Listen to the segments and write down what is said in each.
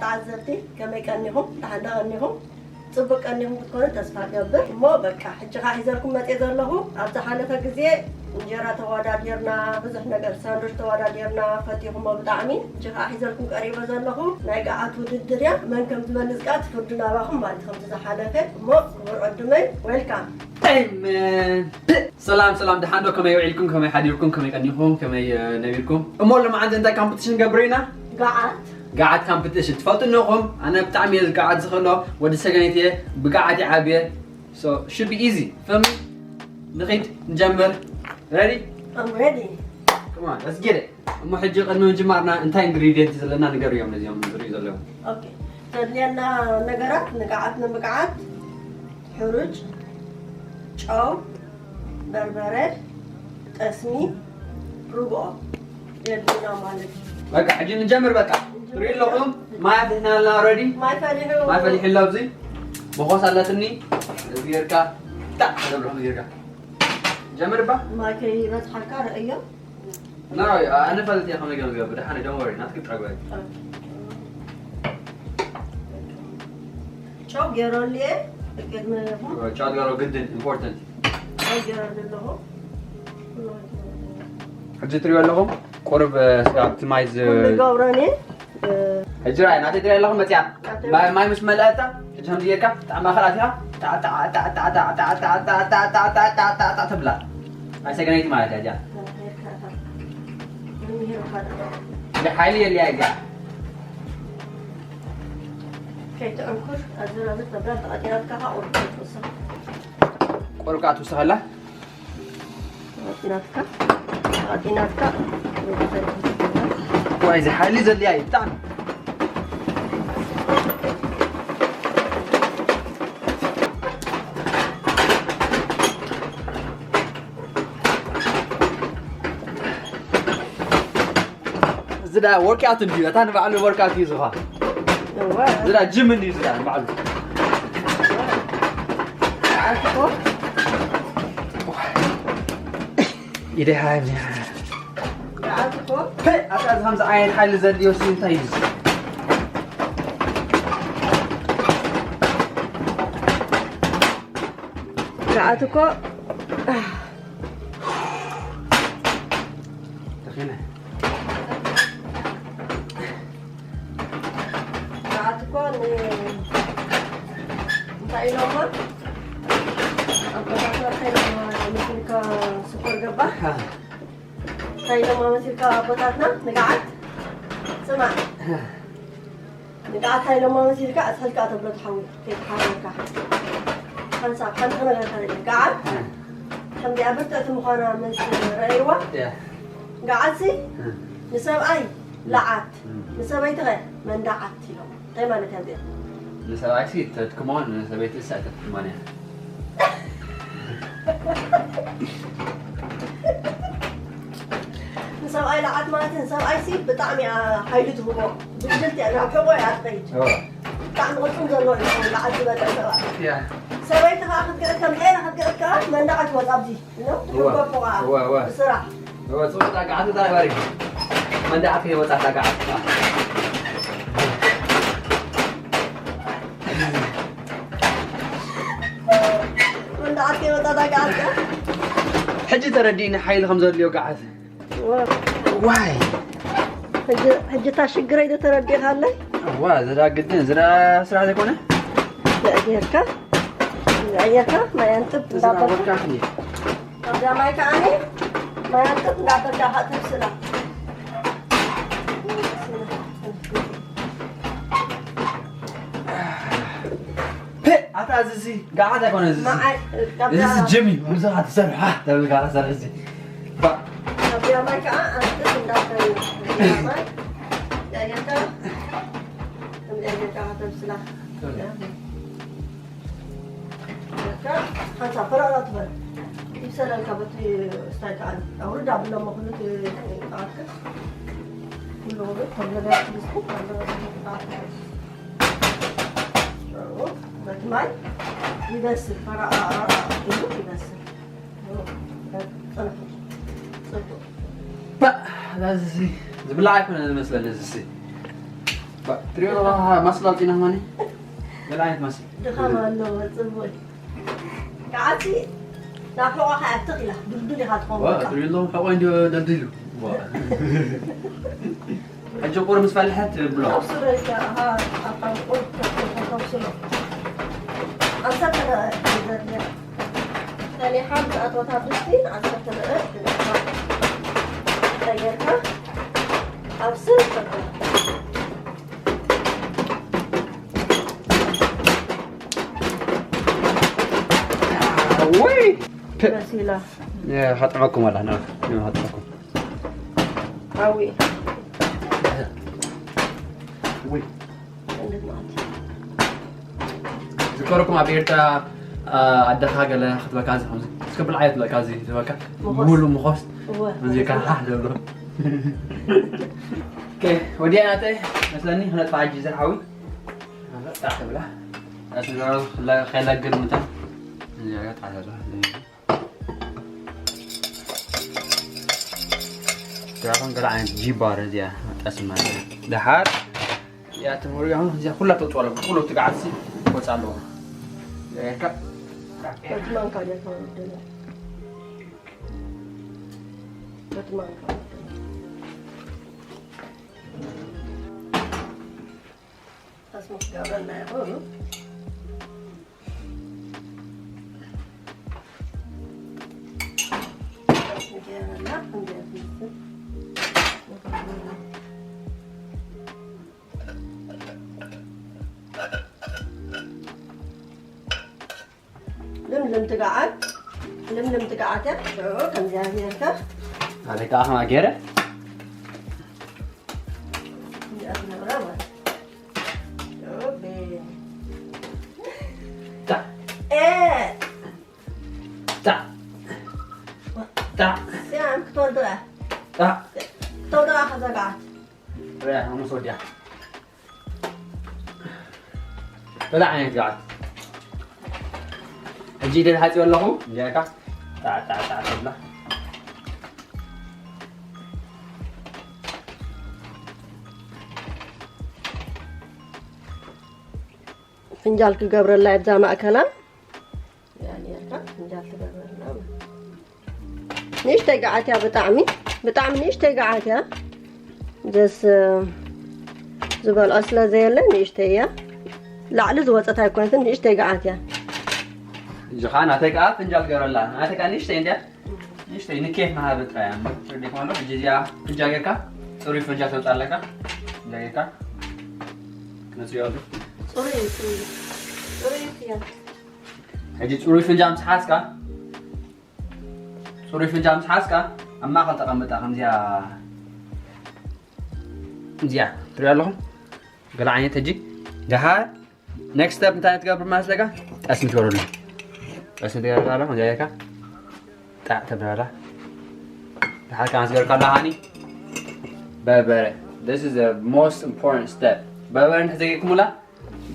ተዓዘብቲ ከመይ ቀኒኹም? ደሓን ዶ ቀኒኹም? ጽቡቅ ቀኒኹም ክትኮኑ ተስፋ እገብር። እሞ በቃ ሕጂ ኸኣ ሒዘልኩም መጽየ ዘለኹ። ኣብ ዝሓለፈ ግዜ እንጀራ ተወዳዲርና፣ ብዙሕ ነገር ሳንዱች ተወዳዲርና፣ ፈቲኹሞ ብጣዕሚ። ሕጂ ኸኣ ሒዘልኩም ቀሪበ ዘለኹ ናይ ገዓት ውድድር እያ። መን ከም ዝበልጽ ከኣ ትፍርዱ ናባኹም ማለት ከምቲ ዝሓለፈ። እሞ ክቡር ዕዱመይ ዌልካም። Amen. ሰላም ሰላም፣ ደሓን ዶ? ከመይ ውዒልኩም? ከመይ ሓዲርኩም? ከመይ ቀኒኹም? ከመይ እ፣ ነቢርኩም? እሞ ሎማዓንቲ እንታይ ካምፕቲሽን ገብር ኢና? ገዓት ገዓት ካምፕቲሽን ትፈልጡ ኣለኹም። ኣነ ብጣዕሚ እየ ገዓት ዝኽእሎ፣ ወዲ ሰገነይቲ እየ፣ ብገዓት ይዓብየ። So should be easy። ፍም ንኺድ ንጀምር። Ready? I'm ready። Come on, let's get it. እሞ ሕጂ ቅድሚ ምጅማርና እንታይ ኢንግሪዲየንት ዘለና ንገርዮም ነዚኦም ዝርእዩ ዘለዉ። ኦኬ፣ ዘድልየና ነገራት ንገዓት ንምግዓት ሕሩጭ፣ ጨው፣ በርበረ፣ ጠስሚ፣ ርግኦ የድልዩና ማለት እዩ። በቃ ሕጂ ንጀምር። በቃ ትሪኡ ኣለኹም፣ ማይ ኣፍሊሕና ኣለና። Ready? ማይ ፈሊሑ ማይ ፈሊሑ ኣሎ። ኣብዚ መኾስ ኣለትኒ። እዚ ጌርካ ታዕ ተብሎ ጌርካ ጀምር ባ። ማይ ከይበዝሓልካ ርእዮ። ና ኣነ ፈልጥ እየ ከመይ ገም ዝገብር። ደሓን don't worry፣ ናትኪ ጸግበይ። ጨው ገይረሉ እየ ቅድሚ ቻው ገሮ ግድን ኢምፖርታንት። ጨው ገይረሉ ኣለኹ። ሕጂ ትሪኦ ኣለኹም ቁርብ ስጋብቲ ማይ ዝ ኩሉ ገብረኒ ሕጂ ራይ ናተይ ትሪኦ ኣለኹም መፅያ ማይ ማይ ምስ መለኣታ ሕጂ ከምዚ ጌርካ ጣዕ ማእኸል ኣቲኻ ጣዕ ጣዕ ጣዕ ጣዕ ጣዕ ጣዕ ጣዕ ጣዕ ጣዕ ጣዕ ጣዕ ጣዕ ጣዕ ተብላ ናይ ሰገነይቲ ማለት እያ እዚኣ። ሓይሊ የድልያ እዚኣ። ከይትዕንኩር ኣዝራዝር ተብላ ተቐጢናትካ ቁርብ ትወስኽ። ቁርብ ከዓ ትውስኸላ። ተቐጢናትካ ተቐጢናትካ ዋይ እዚ ሓይሊ ዘድልያ እዩ ብጣዕሚ። ዝዳ ወርክኣውት እንድዩ እታ ንባዕሉ ወርክኣውት እዩ ዝኾ እወ ዝዳ ጅም እንድዩ ዝዳ ንባዕሉ ኣትኮ ኢደይ ሃይብኒ ኣትኮ ኣታ እዚ ከምዚ ዓይነት ሓይሊ ዘድልዮ ሲ እንታይ እዩ ገዓት እኮ ተኺነ ገዓት እኮ ን- እንታይ ኢሎማ ኣቦታትና እንታይ ኢሎማ መስልካ ስኮር ገባ እንታይ ኢሎማ መስልካ ኣቦታትና ንገዓት ስማዕ ንገዓት እንታይ ኢሎማ መስልካ ኣስሕልካ ተብሎ ትሓዊ ከይተሓረካ ሓንሳብ ሓንቲ ክነግረካ ደሊ ገዓት ከምዚኣ ብርትዕቲ ምዃና ምስ ረእይዋ ገዓትሲ ንሰብኣይ ለዓት ንሰበይትኸ መንዳዓት ኢሎም እንታይ ማለት እያ እዚኣ ንሰብኣይሲ ተድክሞን ንሰበይቲ እሳ ኣይተድክሞን እያ ንሰብኣይ ለዓት ማለት ንሰብኣይሲ ብጣዕሚ እያ ሓይሊ ትህቦ ብድልቲ እያ ናብ ሕቆ እያ ትኸይድ ብጣዕሚ ቅልጡም ዘለዎ እዩ ለዓት ዝበልዕ ሰብኣይ እያ ሰበይቲ ከዓ ክትግዕት ከም ጤና ክትግዕት ከዓ መንዳዓት ይወፅ ኣብዚ ኢሎም ትሕጎ ፎቃ እወ፣ እወ። ብስራሕ እወ፣ ጽቡቕ ጣቃዓት ዳባሪ መንዳዓት ከይወጻ ጣቃዓት መንዳዓት ከይወፃ ዳጋዓት ሕጂ ተረዲእኒ ሓይሊ ከም ዘድልዮ ገዓት ዋይ ሕጂ እታ ሽግረይ ዶ ተረዲእኻለይ ዋ ዝዳ ግድን ዝዳ ስራሕ ዘይኮነ ጌርካ ጌርካ ማይ ኣንጥብ ዝዳ እንዳበልካ ወርካኽኒ ኣብዛ ማይ ከዓኒ ማይ ኣንጥብ እንዳበልካ ኢኻ ተብስላ ኣታ እዚ እዚ ገዓት ኣይኮነ እዚ መዓይ እዚ ጅም እዩ ከምዚ ካ ትሰርሕ ተብል ካ ትሰርሕ እዚ ኣብዛ ማይ ከዓ ኣንጥብ እንዳበል ማይ ያየካ ከምዚ ጌርካ ኢኻ ተብስላ ሓንሳብ ፈረቕረቕ ትበል ይብሰለልካ በቲ ስታይ ከኣል ኣውርድ ኣብሎሞ ኩሉ ትኣክል ኩሉ ውርድ ከም ነገር ትብስኩ በቲ ማይ ይበስል ፈረቕረቕ ኢሉ ይበስል ጽንሑ ጽቡቅ እዚ ዝብላዕ ኣይኮነ ዝመስለኒ እዚ ትሪኦ ኣለኻ ማስላ ኣውፂና ማኒ? ገለ ዓይነት ማስላ። ድኻም ኣለዎ፣ ጽቡቕ። ከዓሲ ናብ ሕቖኻ ኣትኽ ኢላ፣ ድልዱል ኢኻ ትኸውን ዋ፣ በቃ። ትሪኦ ኣለኹም ሕቖይ እንዲዮ ደልዲሉ። ዋ። ሕጂ ቁር ምስ ፈልሐት ብሎ። ኣብ ሱረካ፣ ኣሃ፣ ኣብ ቁር ተብስሎ። ዓሰርተ ደቂቕ ዘድልያ። ፈሊሓ ምስ ኣተወት ኣብ ድስቲ ዓሰርተ ደቂቕ ትነብራ። ቀይርካ ኣብ ስር ተብሎ። ወይ! በሲላ። ከጥዕመኩም ኣላ፣ ና፣ ና፣ ከጥዕመኩም። ሓዊ። ወይ! እንዴት ማለት? ዝከረኩም ኣብ ኤርትራ፣ ኣ፣ ኣደኻ ገለ ክትበካ፣ እዚ ከምዚ፣ እስከ ብልዓዮ ትብለካ፣ እዚ ትበካ። ምኾስ። ሙሉ ምኾስ። እወ። እዚ ካሓ ዘሎ። ኦኬ፣ ወዲያ ናተይ፣ መስለኒ፣ ክነጥፋ ሕጂ፣ እዚ ሓዊ። ጣዕ ትብላ። ኣስሎ፣ ከይለግል ምታ። እዚ ጣዕ ትብላ። እዚኣ ኸን ገለ ዓይነት ጂባር እዚኣ ጠስማ እዚኣ። ደሓር እዚኣ ትምህሩ ኣሁን እዚኣ ኩላ ተውፅኦ ኣለኩም። ኩሉ ትግዓትሲ ወፃ ኣለዎ። ጌርካ በቲ ማንካ ጌርካ ወደለ። በቲ ማንካ ወደለ። ጠስሚ ክገብረልና ይኽእሉ። ጠስሚ ገይረና ክንደይ ትመስል? ልምልም ትግዓት፣ ልምልም ትግዓት እያ። ሽዑ ከምዚኣ ጌርካ ኣነ ከዓ ከማ ገይረ እዚኣ ትነብራ ማለት እዩ። ሽዑ ብ- ታ እ ታ ታ ሲያም ክትወድቕ እያ። ታ ክትወድቕ እያ ከዘግዓት። ሪያ፣ ሓሙስ ወዲያ። በላ ዓይነት ገዓት። ሕጂ ኢደ ተሓፂበ ኣለኹ። እንዲያካ ጣዕ፣ ጣዕ፣ ጣዕ ተብላ። ፍንጃል ክገብረላ እያ ብዛ ማእከላ። ያ ጌርካ ፍንጃል ትገብረላ። ንእሽተይ ገዓት እያ ብጣዕሚ፣ ብጣዕሚ ንእሽተይ ገዓት እያ። ደስ ዝበልዖ ስለ ዘየለ ንእሽተይ እያ። ላዕሊ ዝወፀት ኣይኮነትን፣ ንእሽተይ ገዓት እያ። ሕጂ ኸዓ ናተይ ከዓ ፍንጃል ገረላ። ናተይ ከዓ ንእሽተይ እንድያ። ንእሽተይ ንኬፍ መሃቢ ጥራይ እያ። ትርዲ ከሎ ሕጂ እዚኣ ፍንጃ ጌርካ፣ ፅሩይ ፍንጃ ተውፅእ ኣለካ። ፍንጃ ጌርካ ክነፅዮ ኣሎ። ፅሩይ እዩ፣ ፅሩይ እዩ። ፅሩይ እዩ እያ። ሕጂ ፅሩይ ፍንጃ ምስ ሓዝካ፣ ፅሩይ ፍንጃ ምስ ሓዝካ፣ ኣብ ማእኸል ተቐምጣ፣ ከምዚኣ፣ እዚኣ፣ ትሪኦ ኣለኹም? ገለ ዓይነት ሕጂ፣ ደሓር፣ ኔክስት ስቴፕ እንታይ ትገብር ማለት ለካ? ጠስሚ ትገብረሉ። ጠስሚ ትገብር ኣለኹም፣ እዚኣ ጌርካ፣ ጣዕ ተብላላ። ደሓር ከማን ዝገርካ ኣለሃኒ፣ በርበረ። This is the most important step። በርበረ እንድሕር ዘይገይርኩምላ፣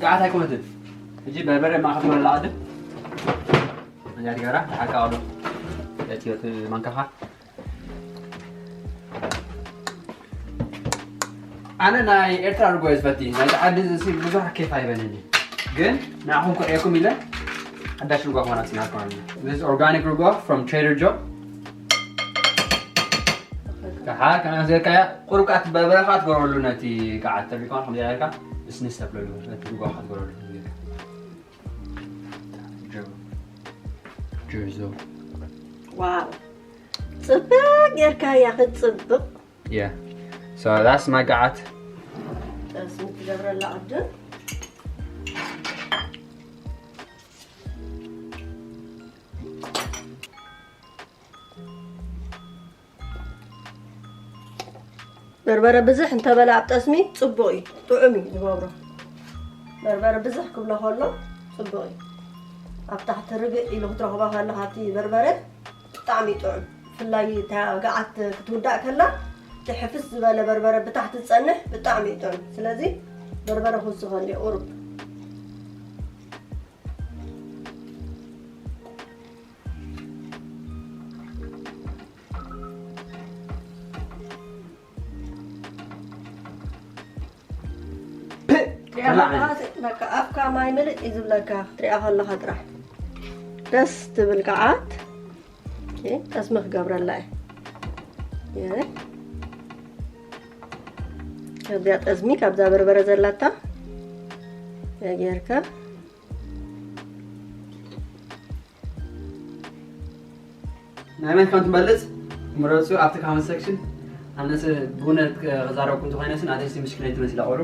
ገዓት ኣይኮነትን። ሕጂ በርበረ ማእኸል ትበላ ቅድም። እዚኣ ትገብራ፣ ደሓር ካባሎ። እቲ፣ እቲ ማንካኻ። ኣነ ናይ ኤርትራ ርጎ እየ ዝፈቲ። ናይቲ ዓዲ እዚ ብዙሕ ኬፍ ኣይበለኒ። ግን ንዓኹም ክርእየኩም ኢለ ሓዳሽ ርጎ ክኾና ጽናሕኩም ኣለና። This is organic ርጎ from Trader Joe። ደሓር ከመይ ዘልካያ ቁሩብ ከኣ በርበረ ከኣ ትገብረሉ ነቲ ገዓት ተሪፋ ከምዚ ጌርካ ንስንስ ተብለሉ ነቲ ርጎ ከኣ ትገብረሉ ጌርካ። ጀርዞ። ዋው ጽብቅ ጌርካያ ክትጽብቅ። Yeah. So that's my ገዓት። ጠስሚ ትገብረላ ቅድም። በርበረ ብዝሕ እንተበለ ኣብ ጠስሚ ጽቡቕ እዩ፣ ጥዑም እዩ ዝገብሮ። በርበረ ብዝሕ ክብሎ ከሎ ጽቡቕ እዩ። ኣብ ታሕቲ ርግእ ኢሉ ክትረኽቦ ከለኻ እቲ በርበረ ብጣዕሚ እዩ ጥዑም። ብፍላይ እታ ገዓት ክትውዳእ ከላ እቲ ሕፍስ ዝበለ በርበረ ብታሕቲ ዝጸንሕ ብጣዕሚ እዩ ጥዑም። ስለዚ በርበረ ክውስኸሉ እየ ቁሩብ። በቃ ኣፍካ ማይ ምልእ እዩ ዝብለካ ክትሪኣ ከለኻ ጥራሕ። ደስ ትብል ከዓት። ኦኬ፣ ጠስሚ ክገብረላ እየ። ከዚያ ጠስሚ ካብዛ በርበረ ዘላታ ጌርካ ናይ መን ከም ትመልስ ምረፁ ኣብቲ comment section። ኣነስ ብእውነት ክዛረብኩ እንተኮይነስ ናተይሲ ምሽክለይ ትመስል ኣቆሩ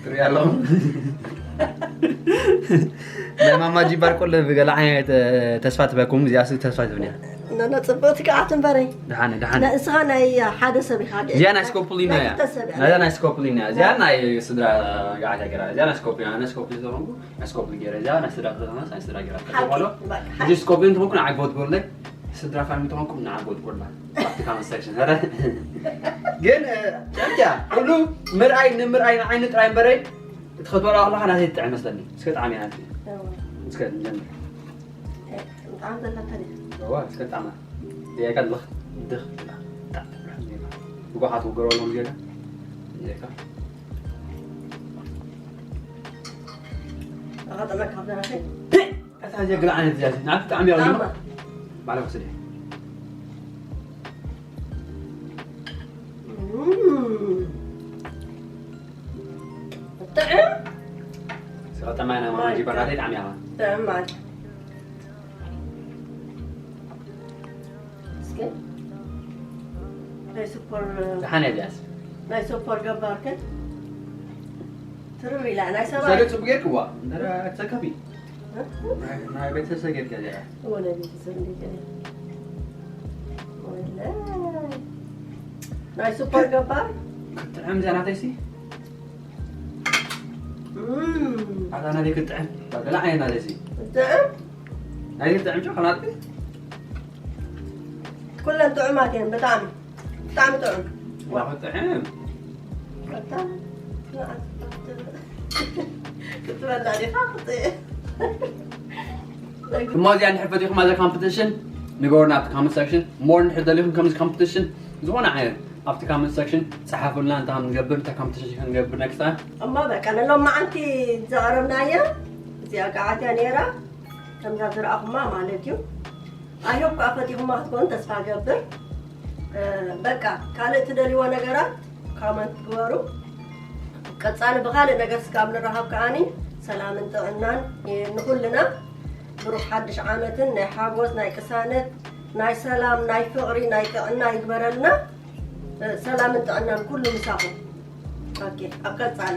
ትሪኢ ኣለኹም። ናይ ማማ ጂባር ቆለ ብገለ ዓይነት ተስፋ ትበኩም እዚኣስ ተስፋ ትብንያ። ነነ ጽብቕቲ ከዓት እምበረይ። ደሓነ ደሓነ። ንስኻ ናይ ሓደ ሰብ ኢኻ። እዚኣ ናይ ስኮፕሊና እያ። ክልተ ሰብ እያ። ናይዛ ናይ ስኮፕሊና እያ። እዚኣ ናይ ስድራ ጋዓት ገራ እዚኣ ናይ ስኮፕሊና ናይ ስኮፕሊ ዝኾንኩ ናይ ስኮፕሊ ገይረ እዚኣ ናይ ስድራ ከተማስ ናይ ስድራ ገይራ ተባሎ። ሕጂ ስኮፕሊ እንተኾንኩ ንዓይ ቦት ጎርለይ ስድራ ፋሚሊ እንተኾንኩም ንዓ ቦት ጎርላ ኣብቲ comment section ረ ግን ጨምያ ሁሉ ምርኣይ ንምርኣይ ንዓይኒ ጥራይ እምበረይ እቲ ክትበላ ከለካ ናተይ ትጥዕም መስለኒ። እስከ ጣዕሚ ናት እስከ ንጀምር። ጣዕም ዘለካ ድዩ? እዋ እስከ ጣዕማ እዚኣ ከለኽ ድኽ ብጓሓት ውገረሎም ጌጋ እዚካ ኣጋጠመካ ኣብዛ ናተይ? እታ ጀግና ዓይነት እዚኣ ናብቲ ጣዕሚ ያሉ ጣዕማ። ባለ ወስደ ጥዕም ስቐጠማይ ናይ ማማጂ በራለይ ጣዕሚ ያላ ጥዕም ማለት እስኪ ናይ ስኮር ደሓን እያ እዚኣስ ናይ ስኮር ገባር ከ ትርር ኢላ ናይ ሰገድ ሰባት ጽቡቅ ጌርክዋ እንተ ተከፊ ናይ ቤተሰብ ጌርካ እዚኣ ወለ ቤተሰብ እንዴት ነው ወለ ናይ ስኮር ገባር ክትጥዕም እዚኣ ናተይሲ እም ኣታ ናተይ ክትጥዕም ባገላ ዓይነት ናተይሲ ጥዕም ናተይ ክትጥዕም ጭ ከናት ኩለን ጥዑማት እየን ብጣዕሚ ብጣዕሚ ጥዑም ዋ ክትጥዕም በጣም ክትበላ ዲኻ ክጥ እሞ እዚኣ እንድሕር ፈቲኹም ኣዛ competition ንገሩና ኣብቲ comment section more እንድሕር ደሊኹም ከምዚ competition ዝኾነ ዓይነት ኣብቲ comment section ጸሓፉልና እንታይ ከም ንገብር እንታይ competition ከም ንገብር next time እሞ በቃ ንሎም መዓንቲ ዘቕረብናዮ እዚኣ ከዓትያ ነይራ ከምዛ ዝረኣኹማ ማለት እዩ ኣይሆፕ ከዓ ፈቲኹማ ክትኮኑ ተስፋ ገብር በቃ ካልእ ትደልይዎ ነገራት comment ግበሩ ቀፃሊ ብካልእ ነገር ስጋብ ንረሃብ ከዓኒ ሰላምን ጥዕናን ንኩልና ብሩክ ሓድሽ ዓመትን ናይ ሓጎስ ናይ ቅሳነት ናይ ሰላም ናይ ፍቅሪ ናይ ጥዕና ይግበረልና ሰላምን ጥዕናን ኩሉ ምሳኹም ኣብ ቀፃሊ